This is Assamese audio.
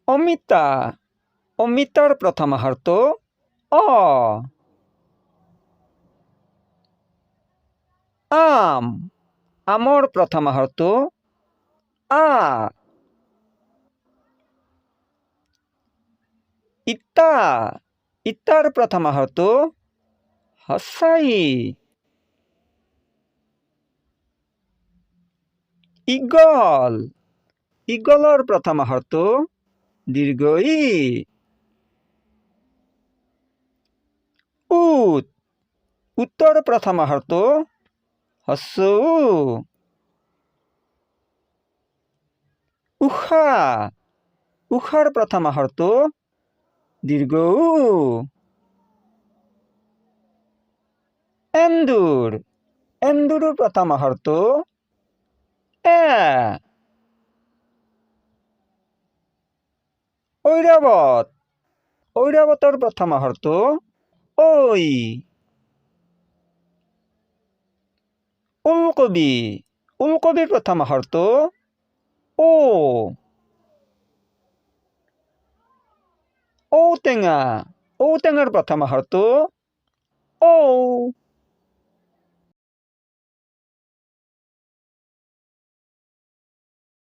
অমিতা, অমিতাৰ প্ৰথম আখৰটো অ। আম, আমৰ প্ৰথম আখৰটো আ। ইটা, ইটাৰ প্ৰথম আখৰটো হ্ৰস্ব ই। ঈগল, ঈগলৰ প্ৰথম আখৰটো দীৰ্ঘ ই। উট, উটৰ প্ৰথম আখৰটো হ্ৰস্ব উ। ঊষা, ঊষাৰ প্ৰথম আখৰটো দীৰ্ঘ উ। এন্দুৰ, এন্দুৰৰ প্ৰথম আখৰটো এ। ঐৰাৱত, ঐৰাৱতৰ প্ৰথম আখৰটো ঐ। ওলকবি, ওলকবিৰ প্ৰথম আখৰটো ও। ঔটেঙা, ঔটেঙাৰ প্ৰথম আখৰটো ঔ।